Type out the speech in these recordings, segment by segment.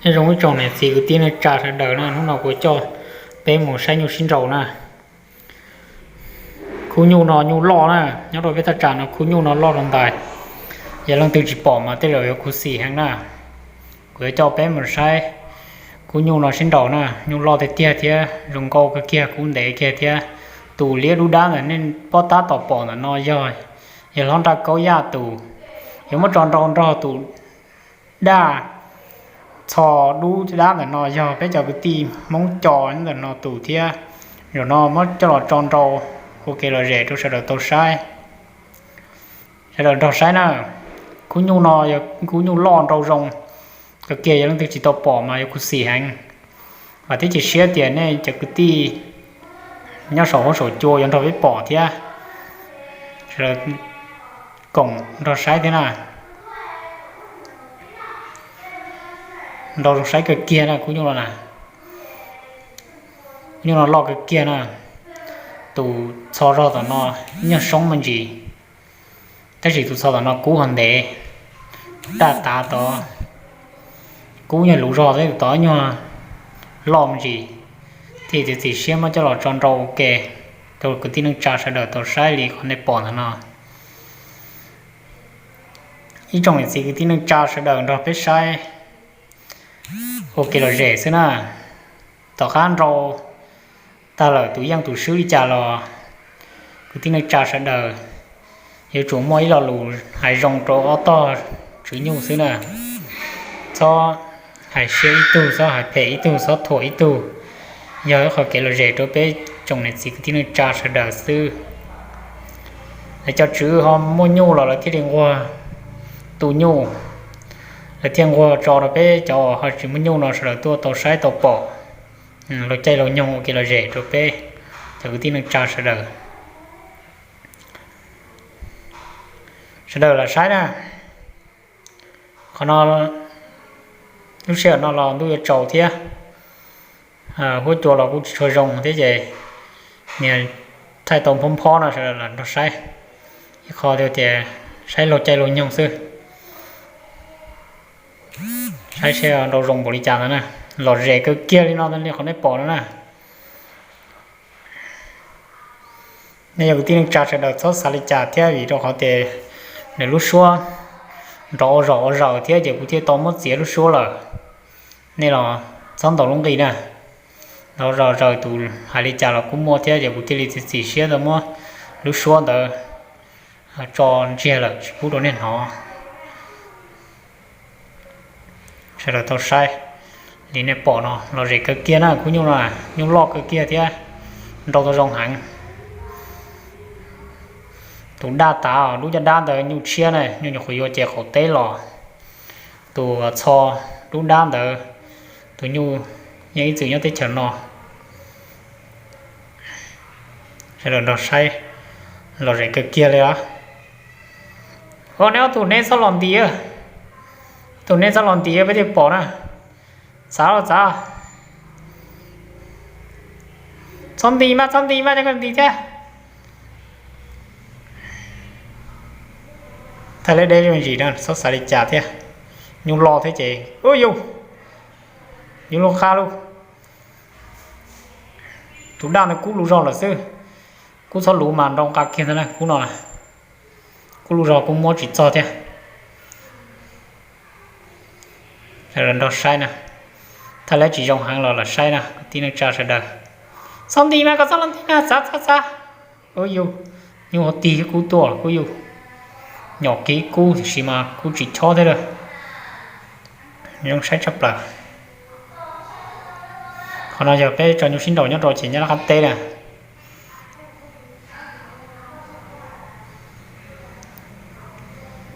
Nyob zoo ib tsoom niam txiv kwv tij neej tsa sawv daws na, hnub no kuv coj peb mus saib nyuj sib nraus na. Khub nyuj no nyuj loj na, nyob rau peb thaj tsam no khub nyuj no loj rau ntais. Yog leej twg tsis pom mas tej zaum yuav khuv xim heev na. Kuv yuav coj peb mus saib khub nyuj no sib nraus na, nyuj loj tiag tiag thiab zoo nkauj kawg kiag, kub ntev kiag thiab. Tus liab dub dab ntawm nej pob tab tom pom ntawm no yog, yog hlob nraj kaub yaj tus, yuav muab tso nrau nrog tus daj txho dub dab ntawm no yog peb cov kwv tij Hmoob Co ntawm no tus thiab. Zaum no muab coj los tso nrau ua kev lom zem rau sawv daws tau saib. Sawv daws nrog saib na, khub nyuj no yog khub nyuj loj nrau zoo kawg kiag, yog leej twg tsis tau pom mas yuav khuv xim heev. Vam thiab cia siab tias nej cov kwv tij nyob saum huab saum cua yuav nrog peb pom thiab. Sawv daws koom nrog saib thiab na. Nrau zoo saib kawg kiag na khub nyuj no na. Khub nyuj no loj kawg kiag na. Tus txho zog tom no ib nyuag soob me ntsis, tab sis tus txho tom no kub ho ntev, daj tav tod, kub nyuag luv zog thiab tus tod nyuag loj me ntsis. Thiaj txiav txim siab muab coj los tso nrau ua ke rau kwv tij neej tsa sawv daws tau saib li qhov nej pom ntawm no. Ib tsoom niam txiv kwv tij neej tsa sawv daws nrog peb saib ua kev lom zem xwb na. Tom qab nrau tag lawm tus yeej tus swb li cas los kwv tij neej tsa sawv daws yuav tsum muaj ib lo lus hais zoo rau ob tog tswv nyuj xwb na. Txhob hais siab ib tug, txhob hais phem ib tug, txhob thuam ib tug. Yog ib qho kev lom zem rau peb tsoom niam txiv kwv tij neej tsa sawv daws xwb. Lawv cov tswv ho muaj nyuj los lawv thiaj li nquag tu nyuj, lawv thiaj nquag tso rau peb cov ho tsis muaj nyuj no sawv daws tuaj tau saib tau pom, laug caij laug nyoog ua kev lom zem rau peb cov kwv tij neej tsa sawv daws. Sawv daws los saib na. Qhov no lub sij hawm no los ntuj yuav tsaus thiab, huab cua los kuj tsis tshua zoo thiab ces niag thaij tau nphob nphob no sawv daws los nrog saib. Ib qho tias saib laug caij laug nyoog xwb. Saib seb nrau zoo npaum li cas ntawd na. Lom zem kawg kiag li no li qhov nej pom no na. Nej yog kwv tij neej tsa sawv daws txhob xav li cas thiab, vim rau qhov tias nws lub suab nrov ua zom ua zaws thiab ces kuv thiaj tau muab txiav lub suab lawm. Nej los txhob ntaus lub nqi na. Nrov zom zaws tus hais li cas los kuj muaj thiab ces kuv thiaj li txiav txim siab tau muab lub suab ntawd tso ntsiag lawm tsis pub rau nej hnov. Sawv daws tau saib li nej pom no, lom zem kawg kiag na, khub nyuj no nyuj loj kawg kiag thiab nrau tau zoo heev. Tus daj tav dub caj dab ntawd nyuj tshiab na, nyuj nyuam qhuav yuav ces qaum teb los. Tus txho dub dab ntawd, tus nyuj yeej ib txwm nyob teb chaws no. Sawv daws nrog saib, lom zem kawg kiag li os. Neb ob tug neb txhob los ntis, ob tug neb txhob los ntis peb thiaj pom na. Txav los txav. Txhob ntis mas, txhob ntis mas, cov koj ntis thiab. Thaij liab deb me ntsis na, txhob xav li cas thiab. Nyuj loj thiab ces, u yus, yuav luag qab lauj. Tus daj ntawd kub lug zog lawm xwb. Kub txhob luv mas nrau nqa kiag ntag na, kub no na. Kub lug zog kub muab tsis txog thiab. Sawv daws nrog saib na. Thaij liab tsis zoo heev los lam saib na kwv tij neej tsa sawv daws. Txhob nti mas, koj txhob los nti mas, txav txav txav. Ub yus, nyuj ho tig kub tuaj kub yus. Nyom kiv kub tiam sis mas kub tsis chob thiab lawm. Zoo saib tshaj plaws. Qhov no yog peb tso nyuj sib nraus nyob rau ces nyob qab teb na.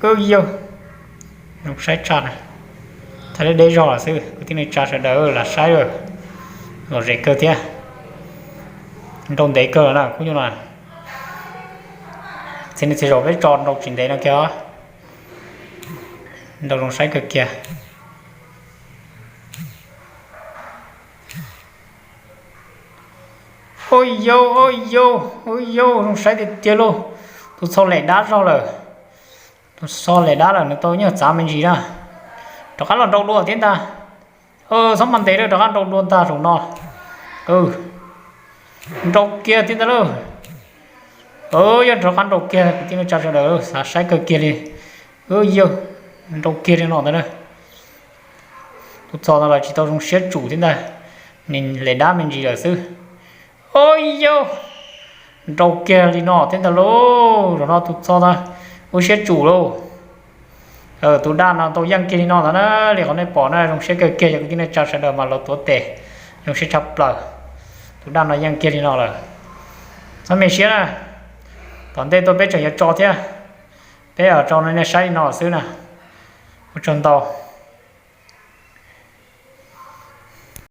Ub yus, zoo saib tshaj na. Thaij liab deb zog lawm xwb, kwv tij neej tsa sawv daws lam saib lawm. Lom zem kawg thiab. Nrau ntev kawg lawm na kub nyuj no. Txiv neej txiv zaum peb tso nrau tsis ntev no kiag os. Nrau zoo saib kawg kiag. Ub yus, ub yus, ub yus, zoo saib tiag tiag lauj. Tus txho lem dab zog lawm. Tus txho lem dab lawm nws tau nyuag txav me ntsis na. Rov qab los nrau dua thiab ntag. Txhob mas ntev lawm, rov qab nrau dua ntag zaum no. Nrau kiag thiab ntag lauj. Yog rov qab nrau kiag kwv tij neej tsa sawv daws, xav saib kawg kiag li. Yog nrau kiag li no ntag na. Tus txho no los tsis tau zoo siab tsum thiab ntag, nws hle dab me ntsis lawm xwb. Yog nrau kiag li no thiab ntag lauj. Zaum no tus txho no ua siab tsum lauj. Tus daj no tau yeej kiag li no ntag na. Li qhov nej pom na, zoo siab kawg kiag, yog kwv tij neej tsa sawv daws mas los tuav tes zoo siab tshaj plaws. Tus daj no yeej kiag li no lawm. Txhob me siab na, tom ntej tuaj peb tseem yuav tso thiab. Peb tso nej saib li no xwb na. Ua tsaug ntau.